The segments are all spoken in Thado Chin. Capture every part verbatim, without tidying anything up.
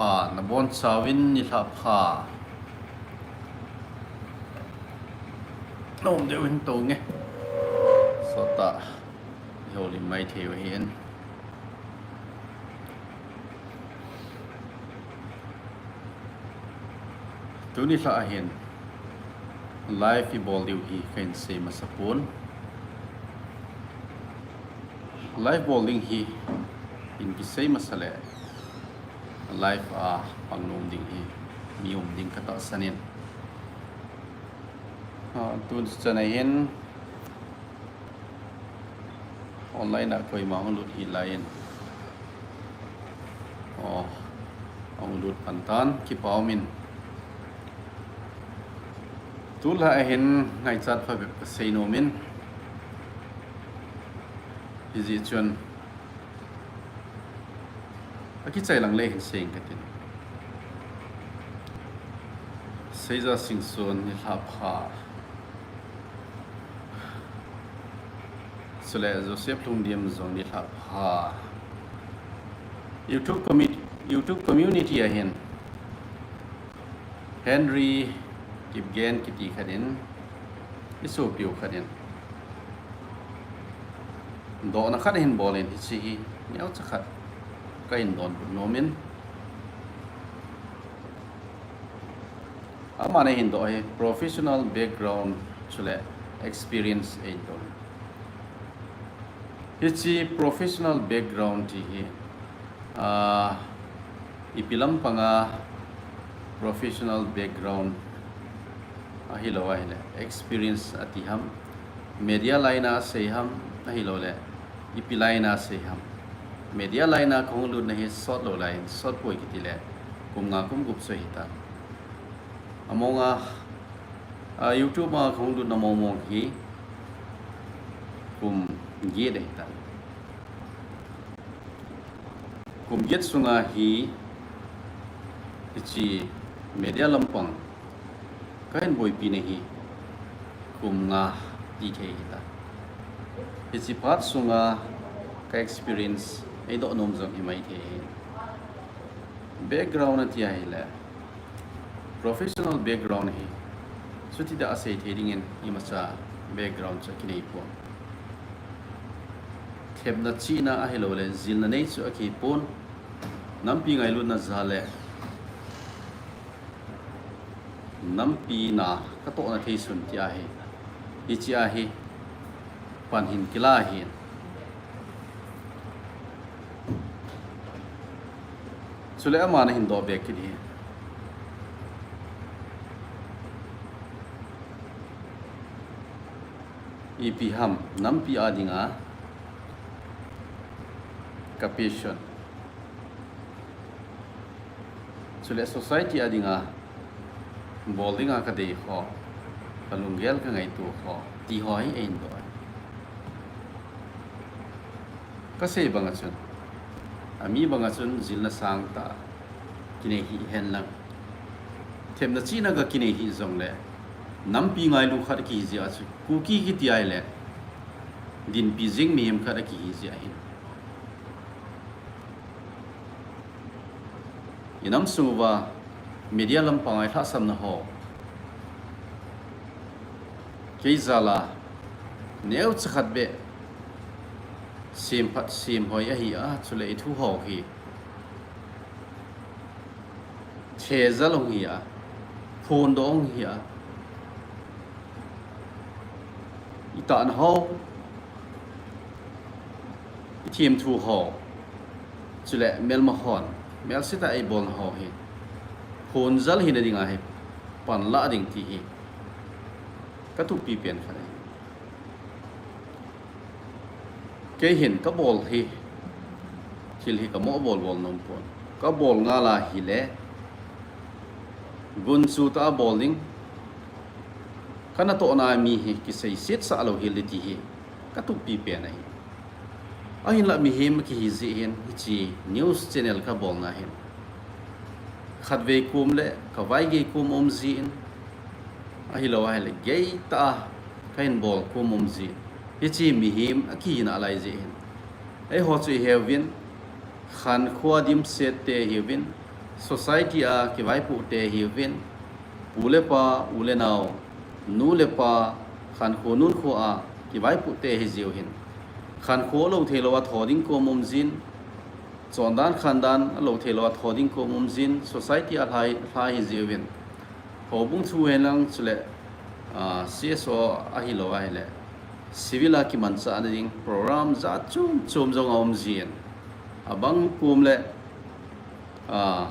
Pha, nabonchauvin nilhah pha. Nom deuh in tou nge. Sot a ihoulim maithei u ahin. Tuni lhah ahin live ibol diu hi kahin sei masa pon. Live bol ding hi hin kisei masa le live a pang nom ding hi mi um ding katahsan in. Ah, tun chan ahin online a koima hung lut hih laiyin. Oh, hung lut pan tan, kipa umin. Tulai ahin ngaichat phabep kasei nomin. Hijeh chun akichai lang le hin sei inge katin. Seija Singson nilhah pha. Chule Joseph Lhungdim jong nilhah pha. YouTube commu-, YouTube community ahin Henry Kipgen kiti khat in, isopiu khat in dohna khat ahin bol in, hiche hi neocha khat kahin donbut nomin. Aman ahin doh hi professional background chule experience ahin doh. Hiche professional background ti hi, ah, ipi lampanga professional background ahilou ahile experience ati ham, media line a sei ham, ahilouleh ipi line a sei ham. Media line a kahung lutna hi sot lou lai, sot poi kiti le kum nga kum gup chu ahitan. Amonga, ah, YouTube a kahung lutna mong mong hi kum get ahitan. Kum get sunga hi hiche media lampang kahin boipina hi kum nga ti thei ahitan. Hiche phat sunga ka experience eidoh nom jong hi maithei ahi. Background ati ahile professional background hi chuti tah a sei thei dingin imacha background chu akinei pon. Themna chihna ahilouleh jilna nei chu akihi pon. Nampi ngailutna jal le nampi na katohna thei sun ti ahi. Hiche ahi pan hin kila ahin. Chule aman ahin doh beh kit hi. Ipi ham, nampi a dinga ka passion, chule society a dinga bol dinga kadei ho, kalunggel kangaito ho, ti ho hi ahin doh. Kasei banga chun, ami banga chun jilna sangtah kinei hih henlang, themna chihna ga kinei hih jongle, nampi ngailu khat akihi jeh a chu Kuki kiti ahile dinpi jing mihem khat akihi jeh ahin. Inam sung uva media lampanga ilhahsamna ho, kei jal a neocha khat beh semphat semhoi ahi a, chule ithu ho hi thejal hung hi a, phondoh hung hi a, itahna ho, ithemthu ho, chule melma hon melsetah a eibolna ho hi phonjal hina dinga hi panlah ding ti hi katup pipen khat ahi. Kei hin kabol hi, thil hi kamoh bol bol nom pon. Kabol ngal ahile gunchu tah a bol ding, kanatohna mi hi kiseiset sah lou hel ding ti hi katup pipen ahi. Ahinlah mihem akihi jeh hin hiche news channel kabolna hin khatvei kom le kavaigei kom um jin, ahilou ahile geitah a kahin bol kom um jin, hiche mihem akihina lai jeh hin eiho chu iheuvin, khankho dimset te ihiuvin, society a kivaipoh te hiuvin, pu le pa, u le nao, nu le pa, khankho nunkho a kivaipoh te hi jiu hin, khankho lo thei lou a tho ding kom um jin, chondan khandan lo thei lou a tho ding kom um jin, society a lhai, lhai hi jiuvin, houbung thu hen lang chule, ah, C S O ahilou ahile, civil a kimanchah na ding program jat chom chom jong a um jin, abang kom le, ah,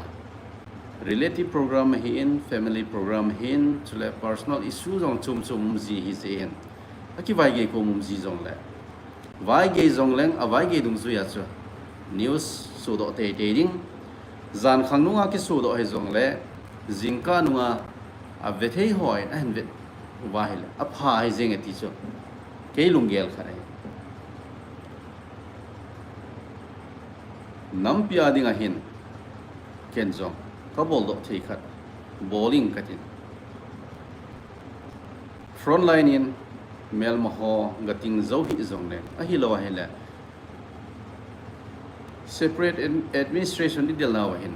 relative program ahin, family program ahin, chule personal issue jong chom chom um ji hi jin, akivaigei kom um ji jongle, vaigei jongleng, avaigei dungjuia chu news sodoh teitei ding. Jankhang nunga kisodoh hi jongle, jingkah nunga avethei hon ahin vet uva ahile, apha hi jenge ti chu kei lunggel khat ahi. Nampi a dinga hin, ken jong kaboldoh thei khat bol ing katin. Frontline in melma ho gating jou hi jongle, ahilou ahile, separate ad-, administration idel nau ahin,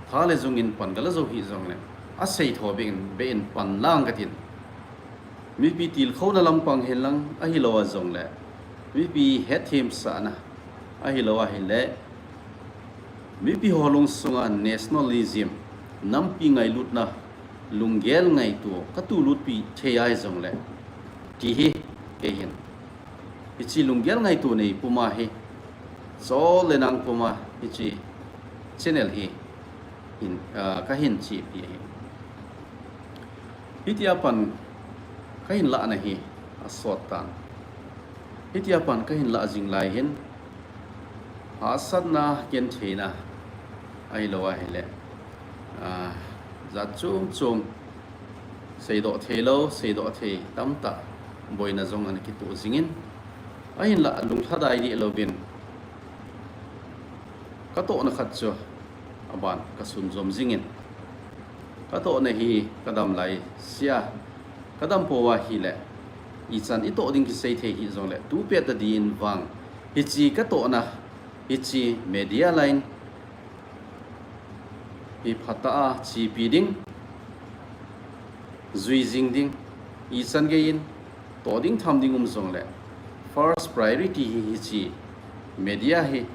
tha le jung in pan gala jou hi jongle, asei tho beh in, beh in pan lang katin. Mipi tilkhouna lampang hen lang ahilou a jongle, mipi hetthemsahna ahilou ahile, mipi ho lungsunga nationalism, nampi ngailutna, lunggel ngaito katoh lutpi thei ahi jongle, ti hi kei hin, hiche lunggel ngaito nei puma hi, chol le nang puma hiche channel hi hin, ah, kahin chepi ahi. Hitia pan kahin lahna hi asot tan. Hitia pan kahin lah jing lai hin, hahsatna, gentheina ahilou ahile, ah, jat chom chom, seidoh thei lou, seidoh thei tamtah, boina jong ana kitoh jingin, ahinlah lunglhadai deh louvin, katohna khat chu aban kasunjom jingin, katohna hi kadam lai sea, kadam pouva ahile, ichan itoh ding kisei thei hi jongle, tupet tadin vang, hiche katohna, hiche media line hi phatah a chepi ding, jui jing ding, ichan geiyin toh ding tham ding um jongle, first priority hi hiche media hi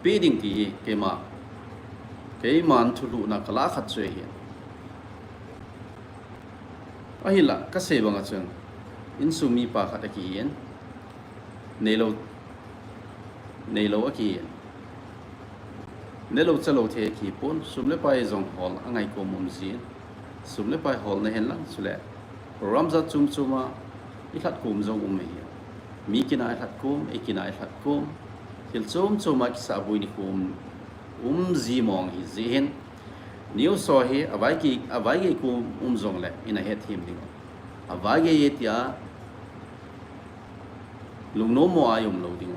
pe ding ti hi keima, keiman thulhuhna kalah khat chu ahi. Ahinlah kasei banga chun, insung mipa khat akihin, neilou, neilou akihin, nelou chalou thei akipon, sum le pai jong hol angai kom um jin, sum le pai holna hen lang chule, program jat chom chom a ilhat kom jong um ahi. Mi kin a ilhat kom, ei kin a ilhat kom, thil chom chom a kisahboi ni kom um ji mong hi jeh hin, news ho hi avaigei, avaigei kom um jongle ina hetthem diu, avaigei e tia lungnom mo a i um lou diu.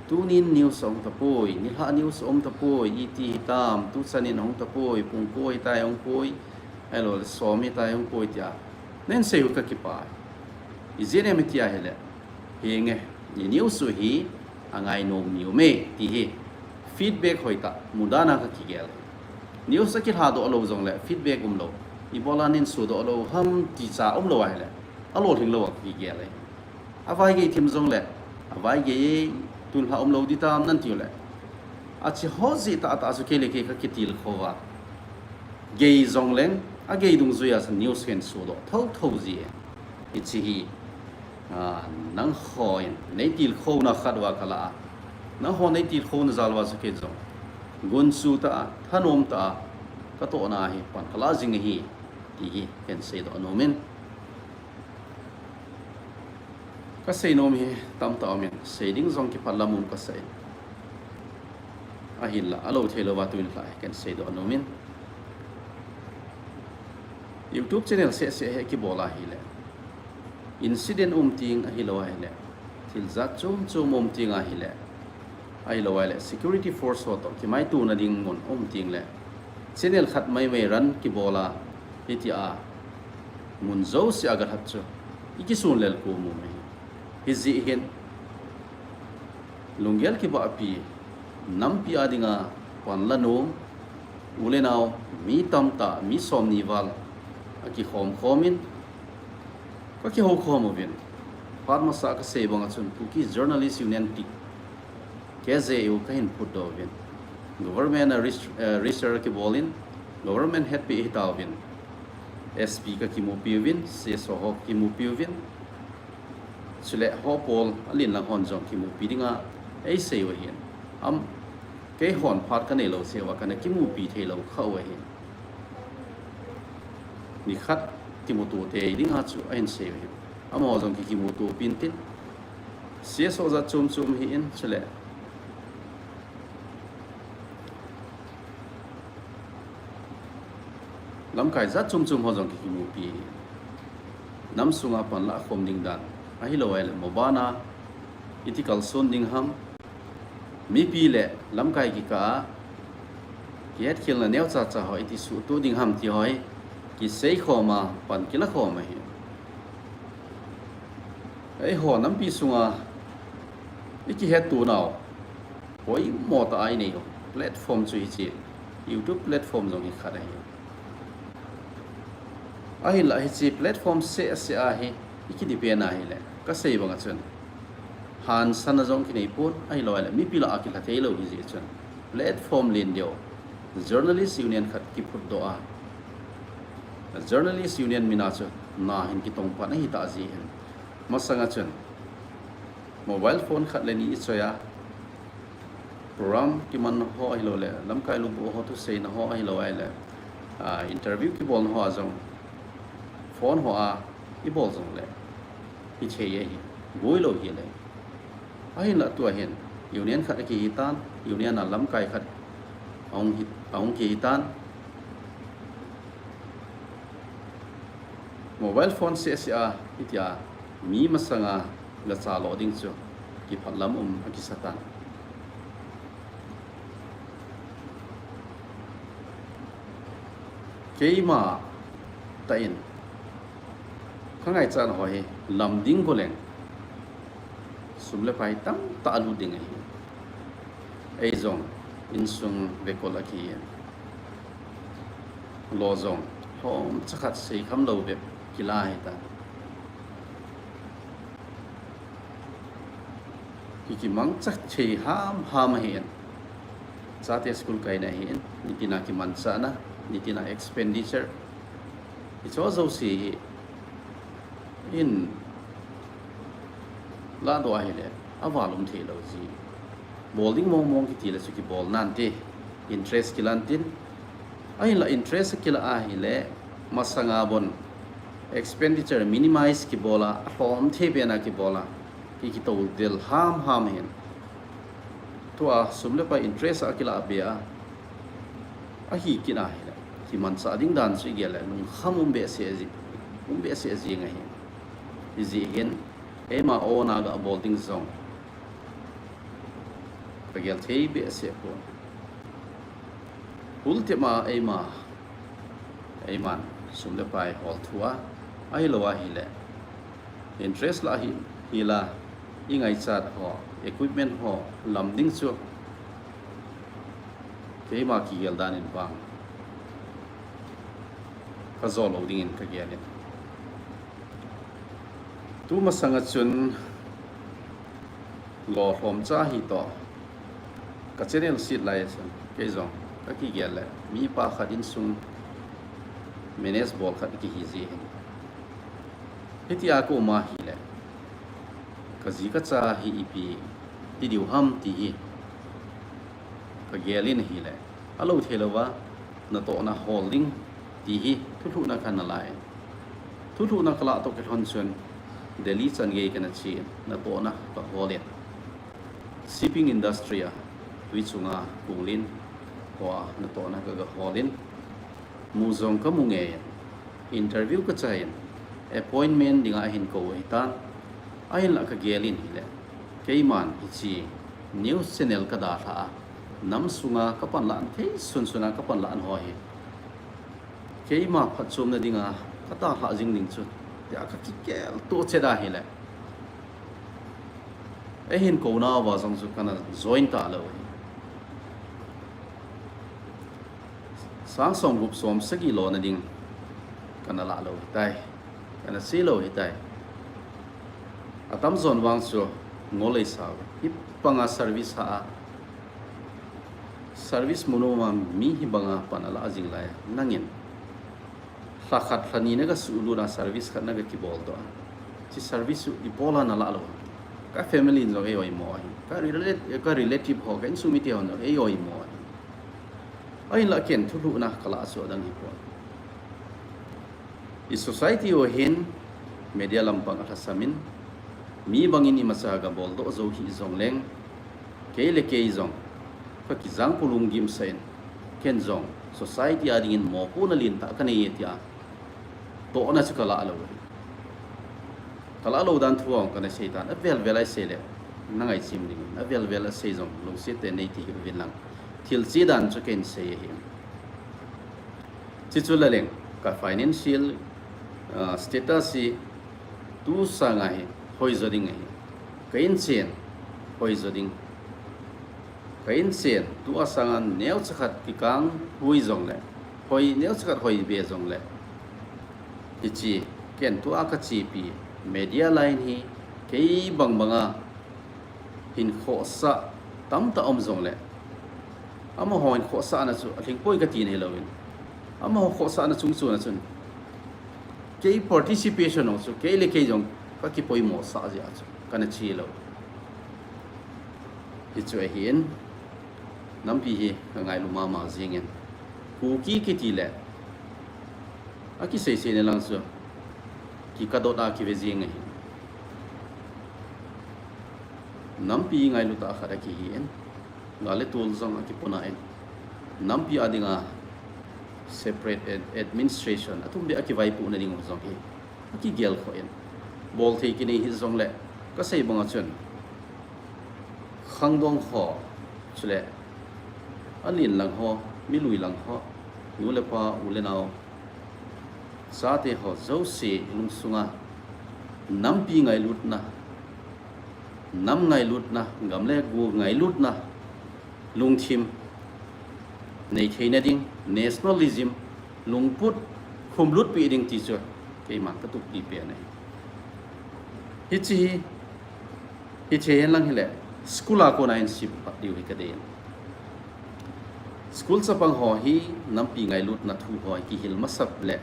Tunin news aum tapoi, nilhah news aum tapoi, iti hitam, tuchan in ahung tapoi, pung ko hitai ahung poi, ahilouleh som hitai ahung poi tia nahin sei u kakipah. Ijeh inem itia ahile, henge, i news u hi angainom ni ume ti hi feedback hoitah mudana kakigel. News akilhadoh lou jongle feedback umlou, ibola nahin sodoh lou ham ti cha umlou ahile, alolhing lou a kakigel e. Avaigei thim jongle, avaigei e, tunlhah umlou ditam nahin tiu le, ache ho jeh tahtah chu kei le kei kakitilkhou va, gei jongleng, agei dungjuia chu news kahin sodoh thotho ji e. Hiche hi, ah, nangho in neitilkhouna khat uva kalah a, nangho neitilkhouna jal uva chu kei jong gunchu tah a, thanom tah a, katohna hi pan kalah jing ahi, ti hi kahin seidoh nom in. Kasei nom hi tamtah umin, sei ding jong kiphatlam um kasei. Ahinlah, alou theilouva tuin lah kahin seidoh nom in. YouTube channel sehseh hi kibol ahile, incident um ting ahilou ahile, thil jat chom chom um ting ahile, ahilou ahile security force ho toh kimaitona ding mun um ting le, channel khat maimai run kibol a, hitia mun jouse a galhat chu ikisun lel kom um ahi. Hijeh hin, lunggel kibahpi, nampi a dinga panla nom, Lenau, mi tamtah, mi somni val akikhom khom in, kakihou khom uvin. Phat masa kasei banga chun Kuki Journalist Union ti, K J U, kahin phutdoh uvin. Government a regist-, eh, register kibol in, government hetpi hitauvin. S P kakimupi uvin, C S O ho kimupi uvin. Chule ho pol alen lang hon jong kimupi dinga eisei u ahin. Am, keihon phat kanei lou jeh uva kana kimupi thei lou kha u ahin. Nikhat kimuto tei dinga chu ahin sei u ahin. Amaho jong ki kimuto pin tin. C S O jat chom chom ahin chule lamkai jat chom chom ho jong ki kimupi. Nam sunga panla khom ding dan. Ahilou ahile mobana iti kalson ding ham. Mipi le lamkai kikah a kihetkhelna neocha cha ho iti suhto ding ham ti ho hi kisei khom a pan kila khom ahi. Eiho nampi sunga ikihetto nau poimo tah a inei u platform chu hiche YouTube platform jong hi khat ahi. Ahinla hiche platform seh seh a hi iki depend ahile kasei banga chun hansana jong kinei pon, ahilou ahile mipi lah a kilha thei lou hi jeh chun platform len deu Journalist Union khat kiphutdoh a, Journalist Union mina chu na hin kitong pan ahi tah jeh hin masanga chun mobile phone khat le ni ichoi a, program kiman ho ahilou le lamkai lubuh ho thuseina ho ahilou ahile, ah, interview kibolna ho a jong phone ho a ibol jongle hithei ahi, boilou hile. Ahinla tua hin union khat akihi tan, union a lamkai khat ahung hi, ahung kihi tan. Mobile phone seh seh a hitia mi masanga gacha lo ding chu kiphatlam um akisa tan. Keima tah in kangaichat ho hi lam ding goleng sum le pai tamtah alut ding ahi. Eijong insung vekol akihi in, lo jong lhomcha khat seikham lou bep kila ahitan. Ki kimangcha thei hamham ahin. Chate school kaina ahin, nitina kimanchahna, nitina expenditure, hicho jouse hi in lahdoh ahile aval um theilou ji. Bol ding mong mong kitile chu kibol nante, interest kilan tin. Ahinla interest kila ahile masanga bon expenditure minimize kibola, alhom thei pena kibola, ki kitodel hamham hin. Tua sum le pai interest a kilah be a, ahi kit ahile kimanchah ding dan chu igel le lungkham um behseh ji, um behseh jing ahi. Hijeh hin eima own a gabol ding jong kagel thei behseh pon. Ultima eima, eiman sum le pai hol thua, ahilou ahile interest lah hi, hila ingaichat ho, equipment ho lam ding chu keima kigel dan in vang kajou lou dingin kagel in. Tumasanga chun lo lhomcha hitoh ka channel sit lai chun keijong kakigel le mipa khat insung manage bol khat kihi ji hin. Hitia kauma hile kaji kacha hi ipi ti diu ham ti hi kagel in ahile, alou theilouva natohna hol ding ti hi thulhuhna kana la in. Thulhuhna kalah toh kilhon chun Delhi chan gei kana che in, natohna kahol in. Shipping industry a tui chunga kunglen hoa natohna kagahol in. Mu jong kamu ngei in, interview kachai in, appointment dinga ahin kou ahitan. Ahinla kagel in ahile keiman hiche news channel kadalhah a, nam sunga kapanlah thei sunsun a kapanlah ho hi keima phatchomna dinga kadalhah jing ding chu tia kakigel toh chet ahile, eihin kounauva jong chu kana join talou ahi. sang somgup somsagi lona ding kana lah lou hitai, kana sei lou hitai. Atamjon vang chu ngol eisau, hibanga service ha a, service mu nom a mi hibanga pan alah jing lai a, nangin lha khat lha ni naga suhlut a service khat naga kibol doh a, hiche service chu ibola nalah lou, ka family in jong ei oimo ahi, ka relate, ka relative ho, ka insung mite hon jong ei oimo ahi. Ahinlah ken thulhuhna kalah chu adang hipon. I society u hin media lampang alhasam in, mi bangin imacha gabol doh jou hih jongleng, kei le kei jong kakijangpou lunggimsah in, ken jong society a dingin mopohna lentah kanei e tia tohna chu kalah lou ahi. Kalah lou dan thu a kana seitan, avel vel a isei le nangaichem ding, avel vel a sei jong lungset tah in neiti hih uvin lang, thil cheh dan chu kahin sei ahi. Hiche chu la leng, ka financial, ah, status hi tu sanga hi hoijo ding ahi. Ka inchen hoijo ding. Ka inchen tua sanga neocha khat kikang hui jongle, hoi, neocha khat hoi be jongle, hiche ken tua kachepi media line hi kei bang banga hin khohsah tamtah um jongle, amaho hin khohsahna chu alhingpoi kati nahilouvin, amaho khohsahna chungchona chun kei participation ho chu kei le kei jong kakipoimosah jeh a chu kana che lou. Hichu ahin, nampi hi kangailu mama jengin, Kuki kiti le akiseisei na lang chu kikadot a kive jeng ahi. Nampi ngailu tah khat akihin, gal le tol jong akipuna in, nampi a dinga separate ad-, administration athum beh akivaipohna ding jong hi akigel khoh in, bolthei kinei hih jongle, kasei banga chun khangdong ho, chule alen lang ho, milui lang ho, nu le pa, u le nao, chate ho jouse lungsunga nampi ngailutna, nam ngailutna, gam le go ngailutna lungthim nei theina ding, nationalism lungput khumlutpi ding ti chu keiman katup pi pen ahi. Hiche hi, hithei hen lang hile, school a kona hin sim pat diu hi kadei in. School chapang ho hi nampi ngailutna thu ho hi kihil masat le,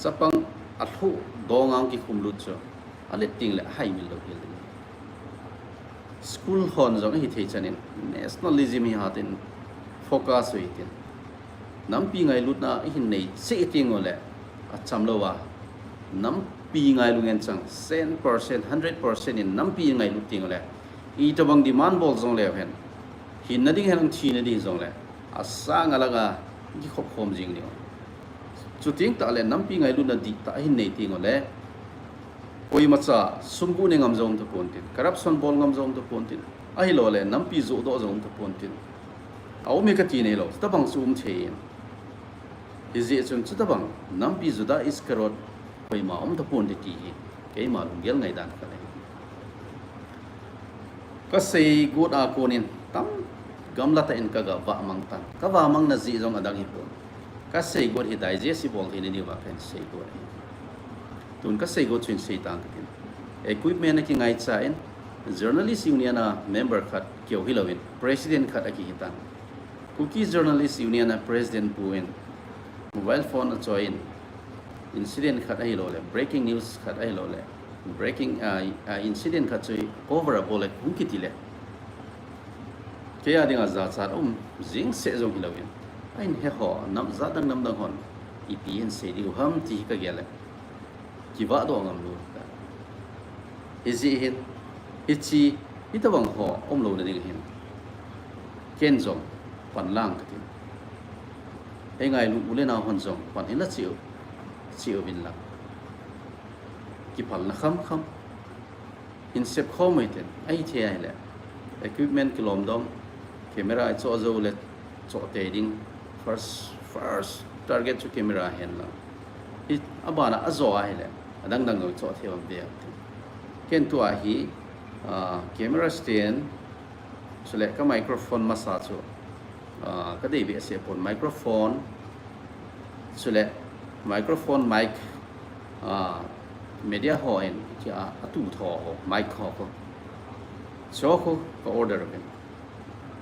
chapang alhuh dong a kikhumlut chu alet ding le ahaimil lou hel ding. School hon jong ahithei chan in nationalism hi hatin focus u hitin, nampi ngailutna ihin nei cheh teng ule, acham louva, nampi ngailu ngen chang, cent percent, hundred percent in nampi ngailut teng ule, itobang demand bol jongleu hen, hinna ding hen thina ding jongle, asang alanga kikhop khom jing ding. Chuteng tah le nampi ngailutna dihtah ahin nei teng ule, koimacha sum gu ne ngam jong um tapon tin, corruption bol ngam jong um tapon tin, ahiloule nampi johdoh jong um tapon tin, aum e kati nailou, chutabang chu um thei in. Hijeh chun chutabang nampi Judas Iscariot koima um tapon te ti hi keima lunggel ngaidan khat ahi. Kasei got a konin tam gamla tah in kaga vahmang tan, kavahmangna jeh jong adang hipon. Kasei got hi digest ibol theina diuva kahin sei got ahi. Tun kasei got chu hin sei tang katin. Equipment akingaicha in, Journalist Union a member khat keu hilouvin, president khat akihi tan. Kuki Journalist Union a president pu in mobile phone achoi in, incident khat ahiloule, breaking news khat ahiloule, breaking, ah, ah, incident khat chu cover abol le hung kiti le, kei a dinga jachat um jeng seh jong hilouvin, ahin he ho, nam jat dang nam dang hon ipi ahin sei diu ham ti hi kagel le, kivahdoh ngam lou ta. Hijeh hin, hiche, hitobang ho umlouna ding hin, ken jong pan lang katin. Eingailu u le nao hon jong pan hinla cheh u, cheh uvin lang, kiphalna khamkham hin sep khom u hitin, ahithei ahile, equipment kilomdom, camera ichoh jou le choh tei ding, first, first target chu camera hen lang. Hi, abana ajo ahile, adang dang jong ichoh thei um ve tin. Ken tua hi, ah, camera stand, chule ka microphone masa chu, ah, kadei behseh pon, microphone, Chule microphone, mic, ah, media ho in, kia, atu tho ho, mic ho ko. Cho ko ka order uvin.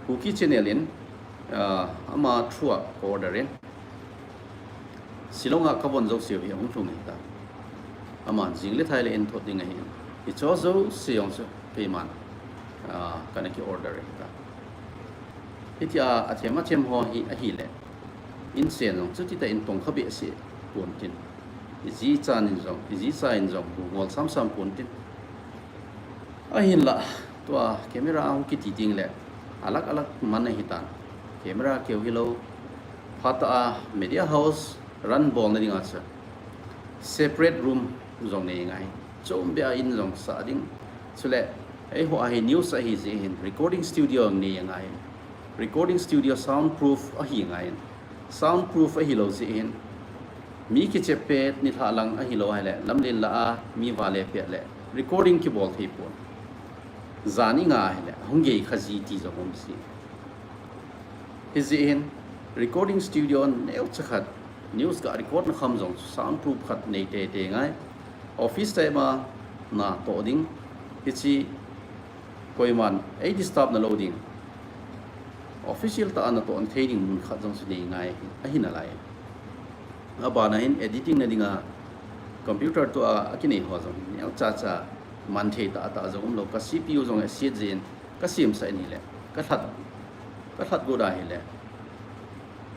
Kuki channel in, ah, ama through a ka order in. Shillong a ka von jouse hi ahung lhung ahitan. Aman jing le thai le in thot ding ahi. Hicho jouse jong chu keiman, ah, kana ki order ahitan. Hitia athem athem ho hi ahile, in sen jong chuti tah in tong kha behseh pon tin. Iji chan in jong, iji cha in jong, bu ngol sam sam pon tin. Ahinla, tua camera a hung kiti ding le, alag alag man ahitan. Camera keu hilou, phat a media house run bolna dinga chu separate room jong nei ngai. Chom beh a in jong sa ding. Chule, eiho a hi news ahi jeh hin, recording studio nei ngai. Recording studio soundproof ahi ngai. Soundproof ahilou jeh hin, mi kichep pet nilhah lang ahilou ahile, lamlen lah a mi vale pet le, recording kibol thei pon. Jan i nga ahile, hung gei kha ji ti jong um ji. Hijeh hin, recording studio neocha khat, news ga record na kham jong soundproof khat nei teitei ngai. Office time a natoh ding, hiche koiman ei disturb na lou ding. Official tah a natoh na thei ding mun khat jong chu nei ngai ahi nalai. Abana hin editing na dinga computer tua akinei ho jong neocha cha man thei tah tah jong umlou, ka C P U jong aset jeh in ka semsah in ahile, ka lhat, ka lhat got ahile,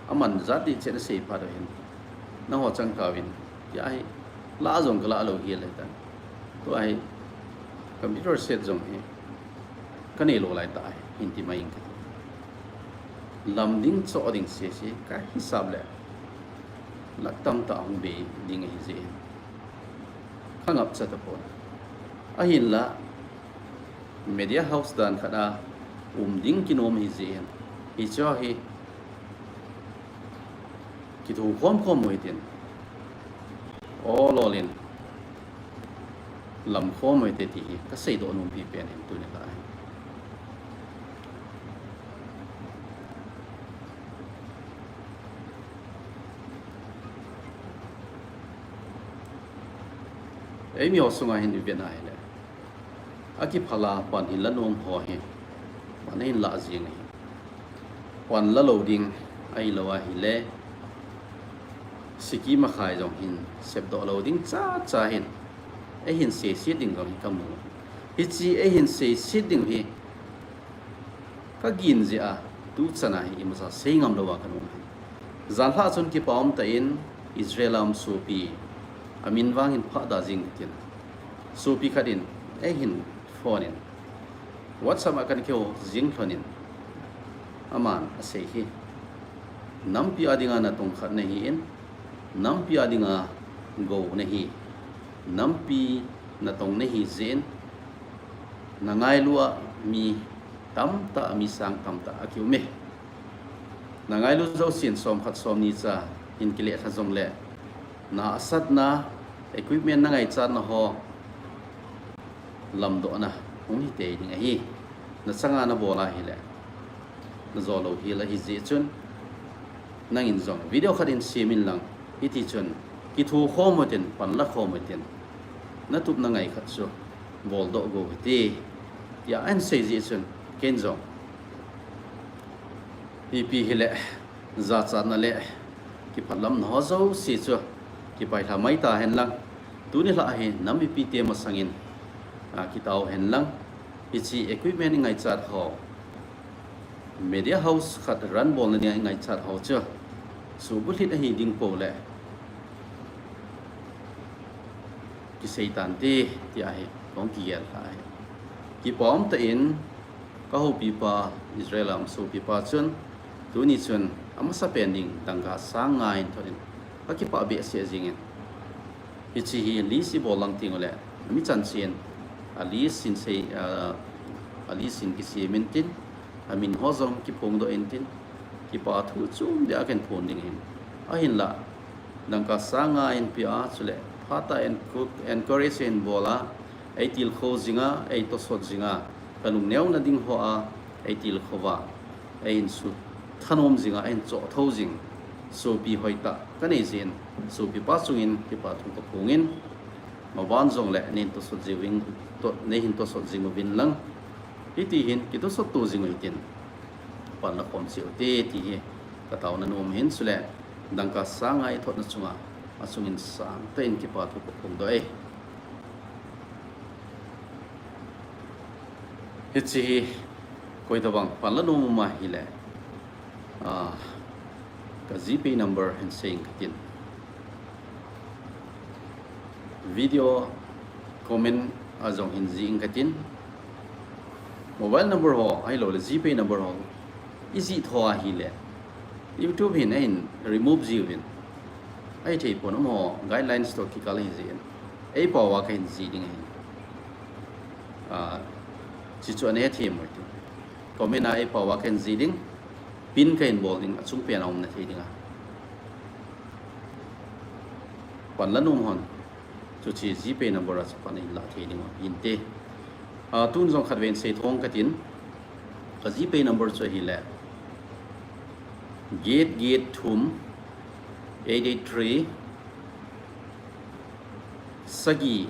aman jat ding chen asei phat u hin, nangho chang kauvin, tia hi, la jong ka la lou hel ahitan. Tua hi, computer set jong hi, ka neilou lai tah hi, hin ti mai ing kati. Lam ding choh ding sese, ka hisap le, lakh tamtah hung bei ding ahi jeh in, ka ngapcha tapon. Ahinla, media house dan khat a um ding kinom ahi jeh in, hiche hi kithu khom khom u hitin, ol ol in lam khom u hite ti hi ka seidoh nom pi pen in tuni kah a hin. Eimi ho sunga hin i vet na ahile, akiphal a pan hin la nom ho hi, pan ahin lah jeng ahi. Pan la lou ding ahilou ahile, siki makhai jong hin sepdoh lou ding cha cha hin, eihin seiset ding jong hi ka mu. Hiche eihin seiset ding hi, ka gin jeh a, tuchan a hi imacha sei ngam lou a ka um ahi. Janhi chun kipa um tah in Israel a um sopi, amin vang hin phah da jing tin, sopi khat in eihin phone in, WhatsApp a kana kihou jing lhon in, aman asei hi, nampi a dinga natong khat nahi in, nampi a dinga gou nahi, nampi natong nahi jeh in, nangailu a mi tamtah, mi sang tamtah akium e. Nangailu jousen som khat som ni cha hin kile lha jongle, na asatna, equipment nangaichatna ho lamdohna hung hitei ding ahi. Nachanga nabol ahile, najou lou hel ahi jeh chun, nangin jong video khat in sem in lang, hiti chun kithu khom u hitin, pan la khom u hitin, natupna ngai khat chu boldoh go u hite, tia ahin sei jeh chun, ken jong ipi hile, jachatna le kiphatlamna ho jouse chu kipailha mai tahen lang, tuni lhah hi nam mipite masangin, a, kitao hen lang, hiche equipment ingaichat ho, media house khat run bolna dinga ingaichat ho chu, suhbulhit ahi ding pou le, kisei tante, tia hi kahung kigel lha ahi. Kipa um tah in, ka houpipa, Israel a um sopipa chun, tuni chun amasapen ding dangka sang nga in thot in, ka kipah behseh jengin. Hiche hi list ibol lang tengule, mi chanchin a list in sei, a, a list in kisem intin, amin ho jong kiphongdoh intin, kipa thu chom beh a kahin phon ding ahin. Ahinla, dangka sang nga in pea, chule phatah in encourage in bol a, eitilkhou jinga, eitosot jinga, ka lungneona ding hoa eitilkhou va, eihin sut thanom jinga, eihin choh thou jing, sopi hoitah kanei jeh in, sopi pa chungin kipa thu kaphongin, maban jongle neihin tosot jiuvin, to, neihin tosot jing uvin lang, hiti hin kitosot to jing u hitin, pan la khom cheh ute ti hi kataona nom ahin, chule dangka sanga ithotna chunga achungin sangtah in kipa thu kaphongdoh e. Hiche hi koi tobang pan la nom um ahile, ah, ka GPay number hin sei inge katin. Video comment a jong hin jih inge katin. Mobile number ho, ahilouleh GPay number ho ijih tho ahile, YouTube hin ahin remove jiuvin. Ahithei pon, amaho guidelines toh kikal ahi jeh in, eipao a kahin jih ding ahin. Ah, chuchu ana hethem uvin tin, comment a eipao a kahin jih ding, pin kahin bol ding, achung pen a umna thei dinga. Pan la nom hon, chuche GPay number a chu pan in la thei ding u hinte. Ah, tun jong khatvei in sei thong katin, ka GPay number chu ahile, get get thum, eight eight three, sagi,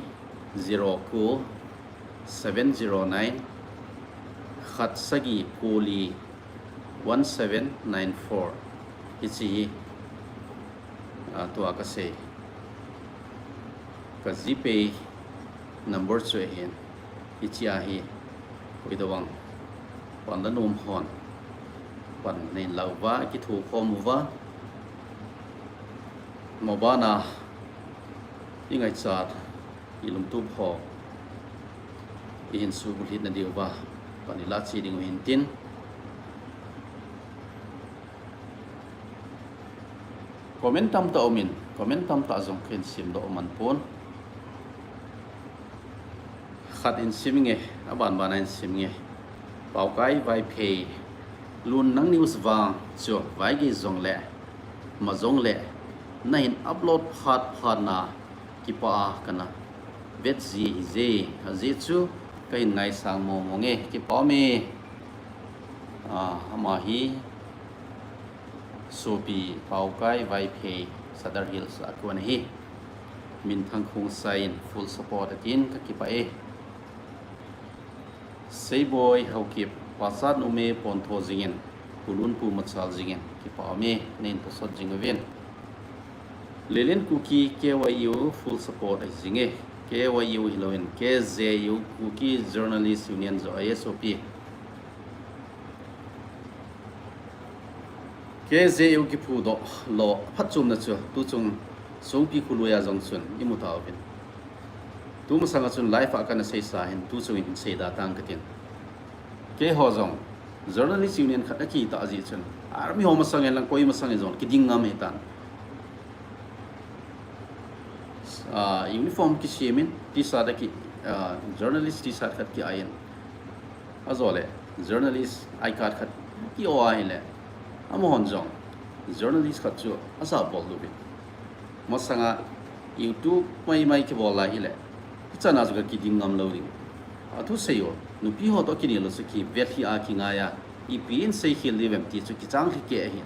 zero ko, seven zero nine, khat sagi ko li, one seven nine four. Hiche hi, ah, tua kasei, ka GPay number chu ahin. Hiche ahi, koi tobang pan la nom hon pan neihin la uva, kithokhom uva, mabana ingaichat, ilungtup ho ihin subulhit na diuva pan ila cheh ding u hintin. Comment tamtah umin, comment tamtah jong kahin simdoh man pon. Khat in sim inge, aban ban a in sim inge. Paokai Vaiphei, lun nang news vang chu vaigei jongle, ma jongle, nahin upload phat phat na kipah a kana vet ji ahije, ajeh chu kahin ngaisang mong mong e, kipah ume. Ah, ama hi sopi Paokai Vaiphei, Sadar Hills a kon ahi. Minthang Khongsai in full support atin, kakipah e. Seiboi Haokip, pachat nom e, pontho jingin, kulun pu machal jingin, kipah ume, neihin tosot jing uvin. Lelen Kuki, KYU full support ahi jinge, KYU hilouvin, KJU, Kuki Journalist Union joh ahi, sopi. KJU kiphudoh lou phatchomna chu tuchung Songpi kholui a jong chun imu tauvin. Tumasanga chun live a kana seisa hin tuchung in seida tang katin. Keiho jong Journalist Union khat akitah jeh chun, army ho masang in lang koi masang in jong kiding ngam hitan. Ah, uniform kisemin, T-shirt aki, ah, journalist T-shirt khat ki-ai in, ajole journalist I card khat ki-o ahile, amahon jong journalist khat chu ajabol louvin. Masanga YouTube maimai kibol lai hile, hichana chu kakiding ngam lou ding. Athusei u, nupi ho toh kinel u chu kivetlhi a, kingaiya, ipi in seikhel diu vem ti chu kichang lheh kei ahin.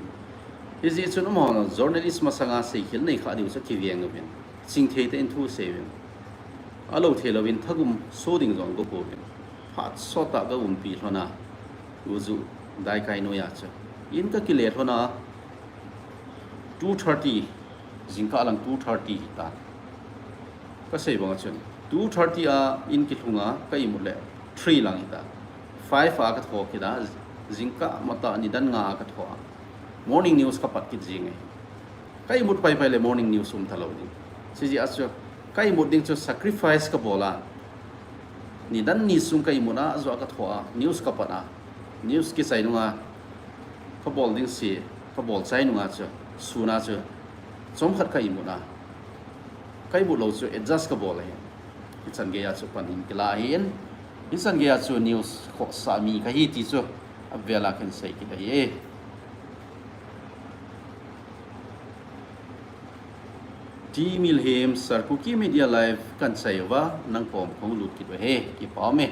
Hijeh chun amahon journalist masanga seikhel neikha diu chu kiveng uvin, chingthei tah in thusei uvin. Alou thei louvin thagum so ding jong gopouvin. Phat sottah kaumpi lhona, uju daikai noiya chu in kakile lhona, two thirty, jingkah lang two thirty hitan. Kasei banga chun two thirty a in kilhunga ka imut le three lang hita. Five a katho kit a, jingkah matah nidan nga a katho a, morning news kapat kit jinge. Ka imut paipai le morning news umtalou ding. Hijeh a chu ka imut ding chu sacrifice kabol a, nidan ni sung ka imut a, ajoa katho a, news kapat a, news kichai nunga kabol ding se, kabol chai nunga chu, suna chu chomkhat ka imut a, ka imut lou chu adjust kabol ahi. Hichan geiya chu pan in kila ahin, hichan geiya chu news khohsah mi kahi ti chu avela kahin sei kit ahi e. T Milhem, Sir, Kuki Media Live kahin chai uva, nang kom kahung lut kit uve, kipah ume.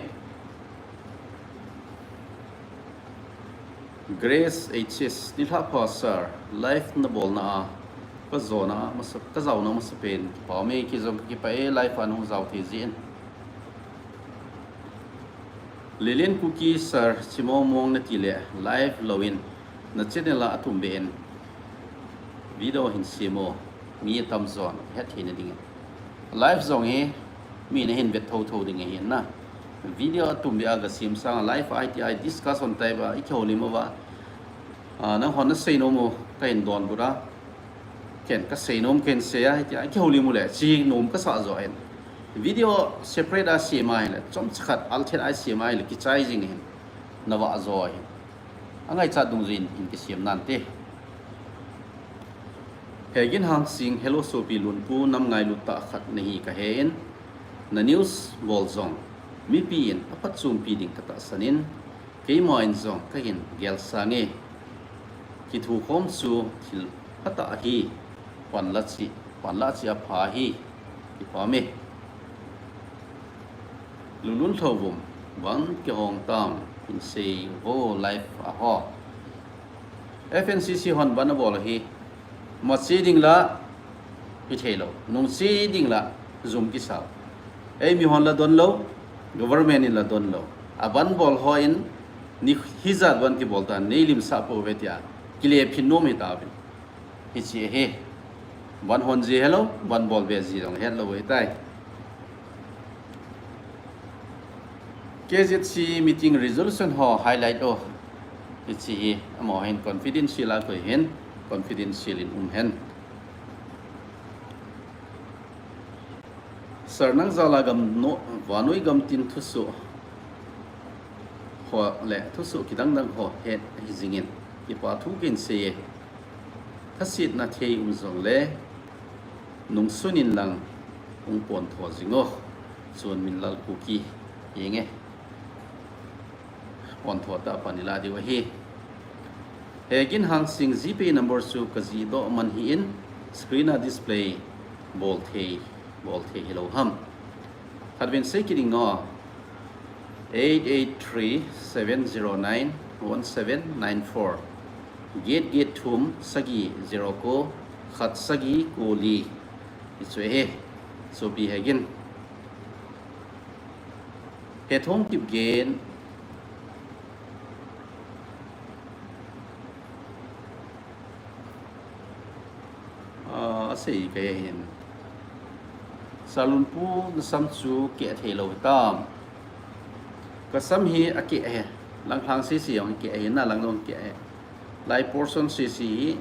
Grace H S, nilhah pha sir, live nabolna a kajona masa, kajaona masapen kipah e, kei jong kakipah e, live a nahung jao thei jeh in. Lilian Kuki sir, chimong mong nati le live louvin, na channel a atumbeh in video hin sem o, mi atamjon hetthei na dingin. Live jong hi mi nahin vet thotho ding ahi na. Video atumbeh a gasem sang a live a iti a discussion type a ikihoulim uva, a, nanghon nasei nom u kahin donbut a, ken kasei nom kahin sei a, hitia ikihoulim u le chi nom kasah joh in. Video separate a sem ahile, chomcha khat althet a sem ahile kichai jing ahin, navah jo ahin. Angaichat dungjuiyin hin kisem nante. Hegin Hangsing, hello sopi Lunpu, nam ngailut tah khat nahi kahen, na news bol jong mipi in aphatchompi ding katahsan in, keima in jong kahin gelsang e. Kithukhom chu thil phatah ahi, panla cheh, panla cheh apha ahi, kipah e. Lulun Lhouvum, ban kihong tam, hin sei vo live a ho. F N C C hon ban abol ahi, mache ding la hithei lou, nungche ding la jum kisao. Eimi hon la donlou, government in la donlou. Aban bol ho in, ni hijat ban kibol tan, neilimsah pouve tia kile phin nom hitauvin. Hiche ahi. Ban hon ji helou, ban bol be ji jong helou ahitai. K Z C meeting resolution ho highlight o. Hiche hi, amaho hin confidential a koi hin, confidential in um hen. Sir, nang jal a gam no, vannoi gamtin thusoh ho le thusoh kidang dang ho het ahi jingin, kipa thu kahin sei e. Thasetna thei um jongle, nungsun in lang hung pontho jing o. Chonminlal Kuki, henge. Pontho tah pan ila diu ahi. Hegin Hangsing, GPay number chu kajih doh man ahin, screen a display bol thei, bol thei hilou ham? Khatvin sei kit ding o. Eight eight three seven zero nine one seven nine four. Get get thum sagi zero ko khat sagi ko li. Hichu ahi. Sopi Hegin. Hethom Kipgen. Ah, asei kahe hin. Sir Lunpu, nasam chu keh thei lou hitam? Kasam hi akeh ahi. Langlhang sese jong keh ahi, nalang jong keh ahi. Lai portion sese hi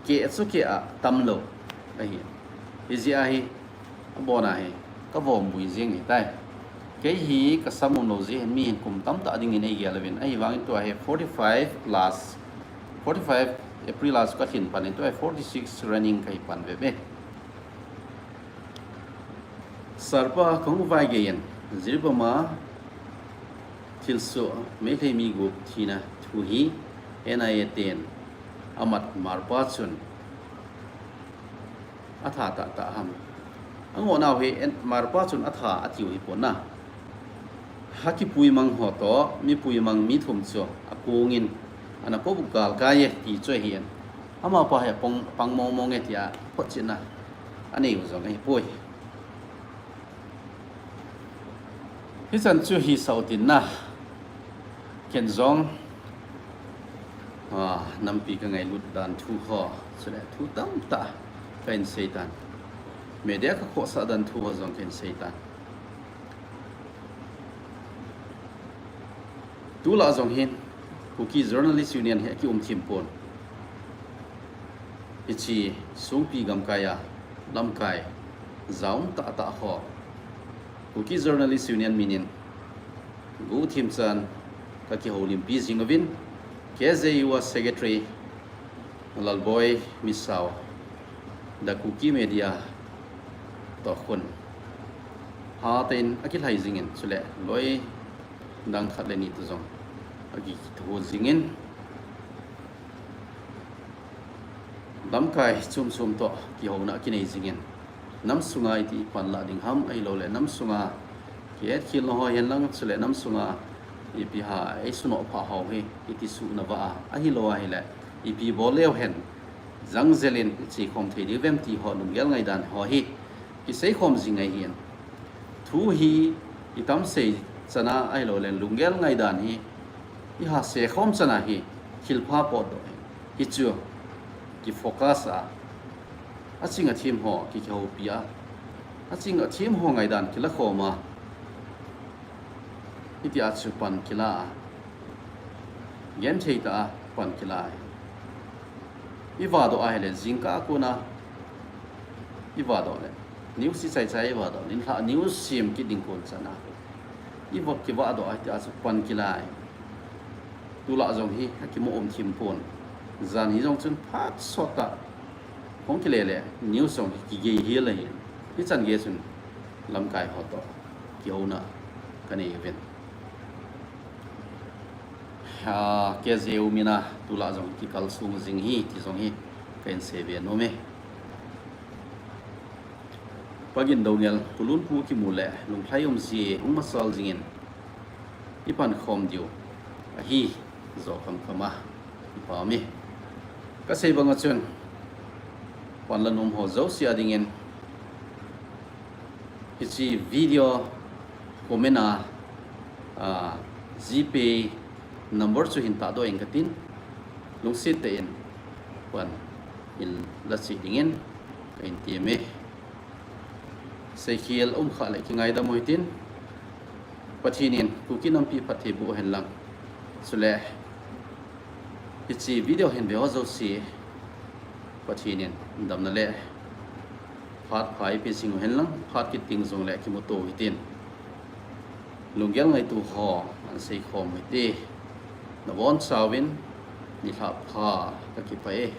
keh chu keh a tam lou ahi. Hijeh a hi, abon a hi, kavom bui jing ahitai. Kei hi kasam umlou jeh hin, mihin kum tamtah dingin eigel uvin. Ahivangin tua hi forty-five plus, forty-five April a chu kalhin pan in, tua hi forty-six running kahi pan veve. Sir pa, kahung vaigei in, Jiribam a thilsoh, Meitei mi gup thina thu hi N I A ten amat Marpa chun atha tahtah ham? Angoh nau hi en, Marpa chun atha atiu hipon na. Hakipui mang ho toh, mipui mang mi thum chu akong in, ana poh galkai e ti chu ahi in. Amapa hi apang, pang mong mong e tia photchetna anei u jong ahipoi. Hichan chu hisah u tin na. Ken jong, ah, nampi kangailut dan thu ho, chule thu tamtah kahin sei tan. Media kakhohsah dan thu ho jong kahin sei tan. Tulai jong hin, Kuki Journalist Union hi akium thim pon. Hiche songpi gamkai a, lamkai jaum tahtah ho, Kuki Journalist Union min in guhthim chan kakihoulimpi jing uvin, K J U a Secretary Lalboi Misao, The Kuki Media toh khun hatah in akilhai jingin, chule loi dang khat le ni toh jong akitho jingin, lamkai chom chom toh kihouna akinei jingin, nam sunga iti panla ding ham, ahilouleh nam sunga kihetkhel na ho hihen lang, chule nam sunga ipi ham, ei sunoh phah ho hi, iti suh na va a, ahilou ahile, ipi bol leu hen, jang jel in, i che khom thei diu vem ti ho, lunggel ngaidan ho hi, kisei khom jing ngai hin. Thu hi, i tam sei chana ahilou le, lunggel ngaidan hi, i ha se khom chana hi, thil pha potdoh hi, hichu, ki focus a, aching athem ho, ki, kihoupi a, aching athem ho ngaidan, kila khom a, Hiti a chu pan kila a. Genthei tah a pan kila a. I vahdoh ahile, jingkah a kona i vahdoh le. News i chaichai i vahdoh. Ninlhah news sem kit ding kon chana. I va kivahdoh a hiti a chu pan kila a. Tulai jong hi, akimo um thim pon. Jan hi jong chun phat sot a. Hung kile le, news jong hi kigei hiel ahi. Hichan gei chun lamkai ho toh kihouna kanei uvin. A, kei jeh u mina tulai jong kikal sung jing hi, ti jong hi kahin sei ve nom e. Pagin Doungel, Kulunpu kimu le, lunglhai um jeh, hung masal jingin, i pan khom diu ahi, jo khamkham a, i pha mi. Ka sei bang a chun, pan la nom ho jouse a dingin, hiche video comment a, a, GPay number chu hin tahdoh in katin, lungset tah in, pan in la cheh dingin, kahin ti e. Seikhel um khah le kingaidam u hitin, Pathen in Kuki nampi phatthei boh hen lang. Chule, hiche video hin ve ho jouse, Pathen in damna le phat pha eipeh jing u hen lang, phat kit ding jong le kimuto u hitin. Lunggel ngaitu ho, ana sei khom u hite. Nabonchauvin, nilhah pha, kakipah e.